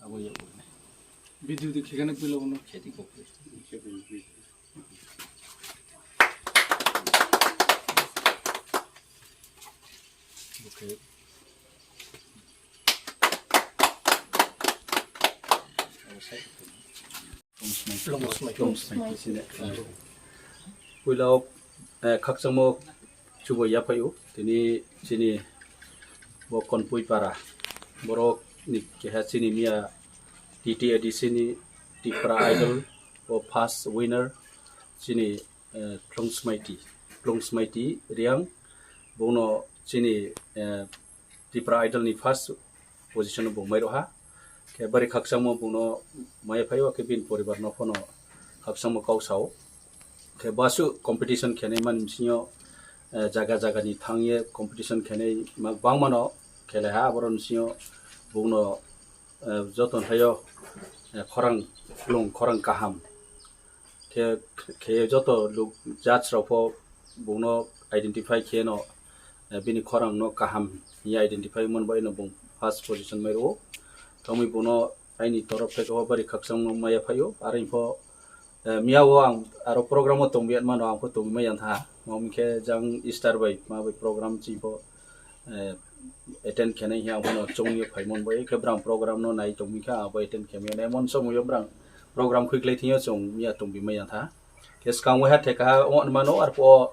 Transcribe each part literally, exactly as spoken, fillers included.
Video di khegana pila uno kheti kok. Okay. Puila o, eh, khakchangmo chubai yaphaio tini chini bo Konpui para borok ni keha chini miya T T A D C ni Tipra Idol o first winner chini, eh, Klungsmaiti, Klungsmaiti Riang, bono chini, eh, Tipra Idol ni first position bo mai roha. Khe bari khakchangmo bono maya phaio, khe bini poribar no phano khakchangmo kau sao. Khe basu competition khenai man bisingo, eh, jaga jaga ni thangye competition khenai ma-, bangmano khelai ha, aboroni bisingo bono, eh, joto hayo, eh, khorang lung khorang kaham. Khe, khe joto luk judge rok pho bungno identify khe no, eh, bini khorang no kaham hiya identify mon bai no bung first position mai rwo. Thongwi bungno aini torof theke o bari khakchang no maya phaio. Are pho, eh, miya o ang aro program o tongbi mano, ang pho tongwi maya tha. Mo khe jang Easter bai ma bai program chi pho, eh, attend khenai hiya ang pho no chongwi phaimon bai khe brang program no nai tongwi kha abo attend khe maya emon somoi o brang program khuiklai thingyo chong miya tongbi maya tha. Khe swkang waiha theka ha wng mano, arphuh o,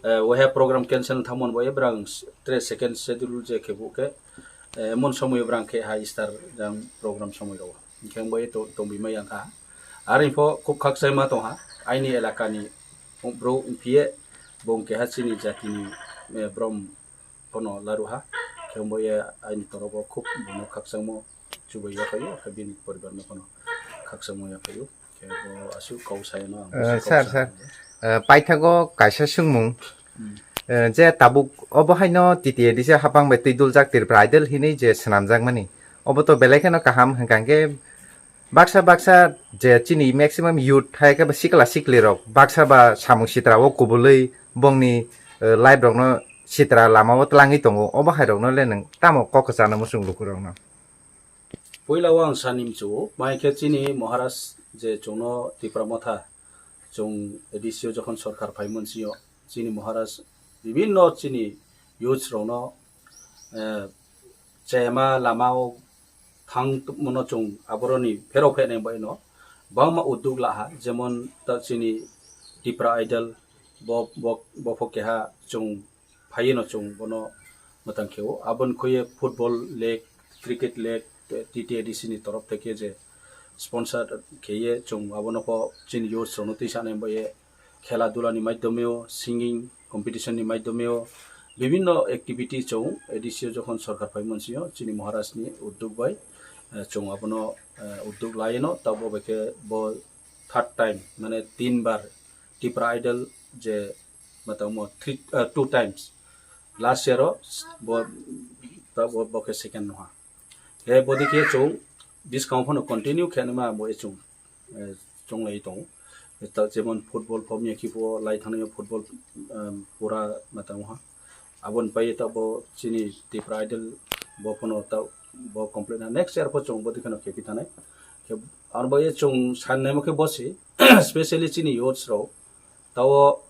eh, waiha program cancel wng thangmani bo, eh, brang s-, tre second schedule je khe bo khe, eh, emon somoi o brang khe ha Easter jang program somoi rwo. Hinkhe wng bai to-, tongbi maya kha. Are pho khub khakchai ma tong ha, aini elaka ni bro wng phiye bo wng keha chini jati ni, eh, brom phano laru ha. Khe wng bai aini torof o khub bono khakchangmo chubai ya phaio, khe bini poribar no phano khakchangmo ya phaio. Khe bo aswk kok sai no ang Eh, aswk kok sir, sai sir. no. Eh, paithago kaisa swngmung. Hmm. Eh, je tabuk obo haino T T A D C hapang bai twi duljak Tripura Idol hinwi je swnamjakmani. Obo to belai kheno kaham, hwnkha khe baksa baksa je chini maximum youth hai khe ba sikla sikli rok baksa ba samung sitra o kubulwi bongni, eh, life rokno sitra lama o twlangwi tongo. Obo hai rokno le nwng tamo kok kwchana muchung luku rokno? Puila o ang sani mchu, mai khe chini Maharaj je chwngno Tipra Motha chwng A D C o jokhon sorkar phaimon sio, chini Maharaj bibinno chini youths rokno, eh, chayama lama o thang tongmano chwng aboroni pherok phainai bai no bangma udduk laha, jemon ta chini Tipra Idol bo, bo, bo pho keha chwng phaiye no chwng bono mwtang khe o. Aboni khuye football league, cricket league, T T A D C ni torof theke je sponsor kheye chwng abono pho chini youth rokno twi sanai bai khela dula ni maidhome o, singing competition ni maidhome o, bibinno activity chwng A D C o jokhon sorkar phaimon sio chini Maharaj ni udduk bai, eh, chwng abono, eh, udduk laino, tabo bai khe bo third time mane tin bar Tipra Idol je matangmo three, eh, two times. Last year o bo, bo, bo khe second no ha. He bodi khe chwng buskang phano continue khe nima bo e chwng, eh, chwng lai tongo. Ta jemon football pho miya khe bo lai thangnaio football, em, pura matangmo ha. Aboni pai ta bo chini Tipra Idol bo phano ta bo complete na next year pho chwng bodi kheno khe pi thanai. Khe aro bo e chwng san naimo khe bo se specially chini youths rok. Tao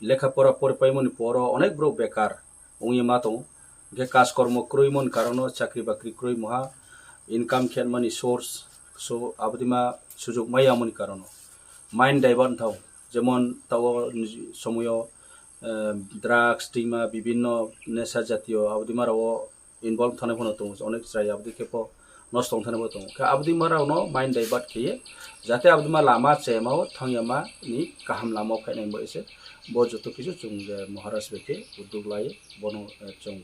lekha pora pori paimani poro onek borok bekar wngwi ma tongo. Hwnkhe kaj kormo kwrwimoni karono, chakri bakri kwrwi moha, income khenmani source, so abodima sujuk maya wngmani karono mind divert wngthao. Jemon tao somoyo, eh, drugs, twima, bibinno nesa jatiyo abodima rao involve thangnaifano tongo, onek chwrai abodikhe pho nosto wngthangnaifano tongo. Khe abodima rokno mind divert kheye, jate abodima lama chayamao thangyama ni kaham lamao phainai bai se. Bo joto kisu chwng je Maharaj bai khe udduk lai, bono, eh, chwng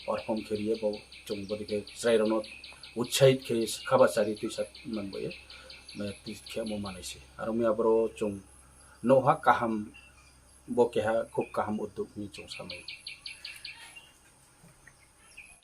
perform khe riye, bo chwng bodikhe chwrairokno utsahit khe khaba chari twisa man bai, eh, twi khe mo manai se. Aro miya boro chwng nokha kaham, bo keha khub kaham udduk hinwi chwng samai.